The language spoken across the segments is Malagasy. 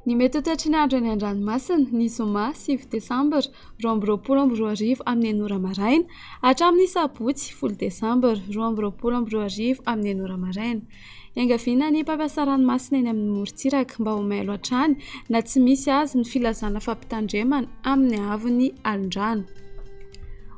Ny mety ho toetry ny andro eny an-dranomasina, ny zoma sivy desambra 2022 amin'ny enina ora maraina hatramin'ny sabotsy folo desambra 2022 amin'ny enina ora maraina. Iangaviana ny mpampiasa ranomasina eny amin'ny morontsiraka mba ho mailo hatrany na tsy misy aza ny filazana fampitandremana amin'ny haavon'ny alon-drano.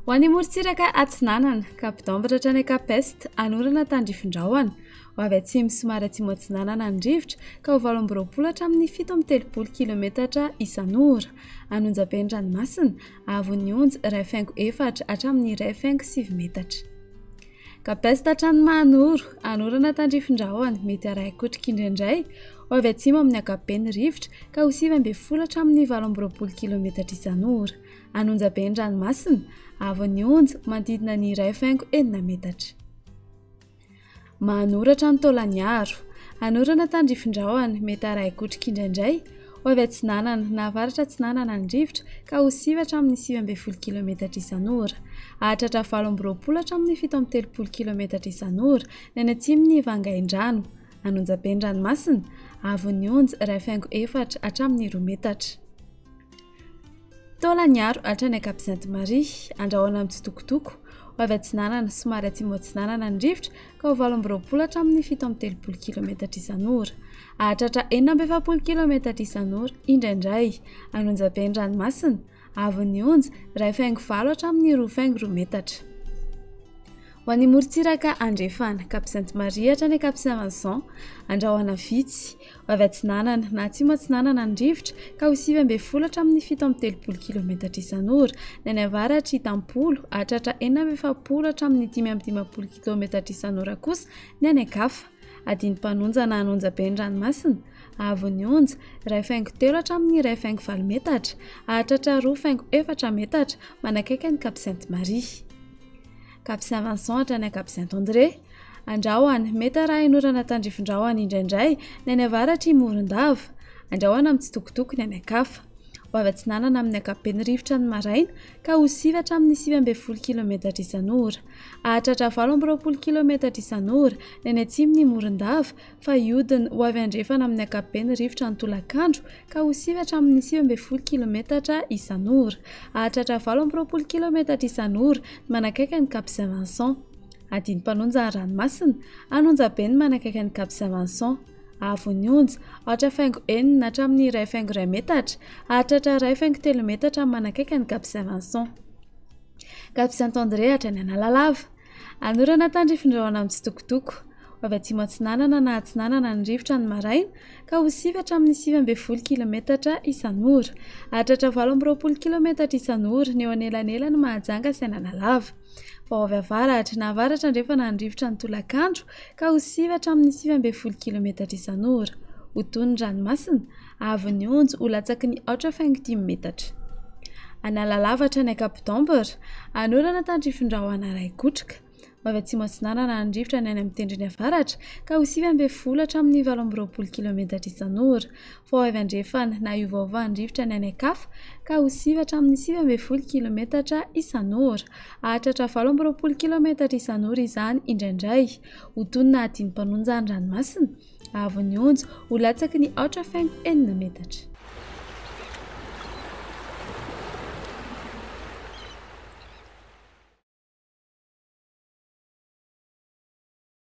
Ho an'ny morontsiraka atsinanana, Cap d'Ambre hatrany Cap Est, anorana tandrifin-drahona. Ho avy atsimo somary atsimo atsinanana ny rivotra ka ho 28 hatramin'ny 37 kilometatra isan'ora. An'Onjabe ny ranomasina, haavon'ny onja 1,4 hatramin'ny 1,9 metatra. Cap-Est hatrany Mahanoro, anorana tandrifin-drahona, mety harahin-kotroka indraindray. Ho avy atsimo amin'ny ankapobeny ny rivotra ka ho 19 hatramin'ny 28 kilometatra isan'ora. An'Onjabe ny ranomasina, haavon'ny onja manodidina ny 1,6 metatra. Manoratra ny Taolagnaro. Anorana tandrifin-drahona, mety harahi-kotroka indraindray. Ho avy atsinanana na avaratra atsinanana ny rivotra ka ho sivy hatramin'ny 19 kilometatra isan'ora. Hahatratra 28 hatramin'ny 37 kilometatra isan'ora ny any atsimon'i Vangaindrano. An'Onjabe ny ranomasina, haavon'ny onja 1,4 hatramin'ny 2 metatra. Taolagnaro hatrany Cap Sainte Marie, andrahona mitsitokotoko, ho avy atsinanana, somary atsimo atsinanana ny rivotra ka ho 28 hatramin'ny 37 kilometatra isan'ora. Hahatratra 46 kilometatra isan'ora indraindray. An'Onjabe ny ranomasina, haavon'ny onja, 1,8 hatramin'ny 2,2 metatra. Ho an'ny morontsiraka andrefana, Cap Sainte Marie hatrany Cap Saint Vincent, andrahona vitsy, ho avy atsinanana na atsimo atsinanana ny rivotra ka ho 19 hatramin'ny 37 kilometatra isan'ora, ny any avaratra Itampolo hahatratra 46 hatramin'ny 55 kilometatra isan'ora kosa ny any an-kafa. Adin'ny-mpanonja na an'onjabe ny ranomasina, haavon'ny onja, 1,3 hatramin'ny 1,8 metatra, hahatratra 2,4 metatra manakaiky an'i Cap Sainte Marie. Cap Saint Vincent hatrany Cap Saint André. Andrahona, mety arahin'orana tandrifin-drahona indraindray ny any avaratr'i Morondava. Andrahona mitsitokotoko ny any an-kafa. Ho avy atsinanana amin'ny ankapobeny rivotra ny maraina ka ho sivy hatramin'ny 19 kilometatra isan'ora. Hahatratra 28 kilometatra isan'ora ny any atsimon'i Morondava fa hiodina ho avy andrefana amin'ny ankapobeny rivotra ny tolakandro ka ho sivy hatramin'ny 19 kilometatra isan'ora. Hahatratra 28 kilometatra isan'ora ny manakaiky an'i Cap Saint Vincent. Adin'ny mpanonja ny ranomasina, an'Onjabe ny manakaiky an'i Cap Saint Vincent. Haavon'ny onja, aotra faingo enina hatramin'ny iray faingo iray metatra, hahatratra iray faingo telo metatra ny manakaiky an'i Cap Saint Vincent. Cap Saint André hatrany Analalava. Anorana tandrifin-drahona mitsitokotoko. Ho avy atsimo atsinanana na atsinanana ny rivotra ny maraina ka ho sivy hatramin'ny 19 kilometatra isan'ora. Hahatratra 28 kilometatra isan'ora ny eo anelanelan'i Mahajanga sy Analalava. Vao avy avaratra na avaratra andrefana ny rivotra ny tolakandro ka ho sivy hatramin'ny 19 kilometatra isan'ora. Ho toy ny ranomasina, haavon'ny onja ho latsaky ny aotra faingo dimy metatra. Analalava hatrany Cap d'Ambre, anorana tandrifin-drahona iray kotroka. Ho avy atsimo atsinanana ny rivotra ny any amin'ny tendrony avaratra ka ho 19 hatramin'ny 28 kilometatra isan'ora. Fa ho avy andrefana na hiovaova ny rivotra ny any an-kafa ka ho 9 hatramin'ny 19 kilometatra isan'ora. Hahatratra 28 kilometatra isan'ora izany indraindray. Ho toy ny nahadin'ny mpanonja ny ranomasina, haavon'ny onja ho latsaky ny aotra faingo enina metatra.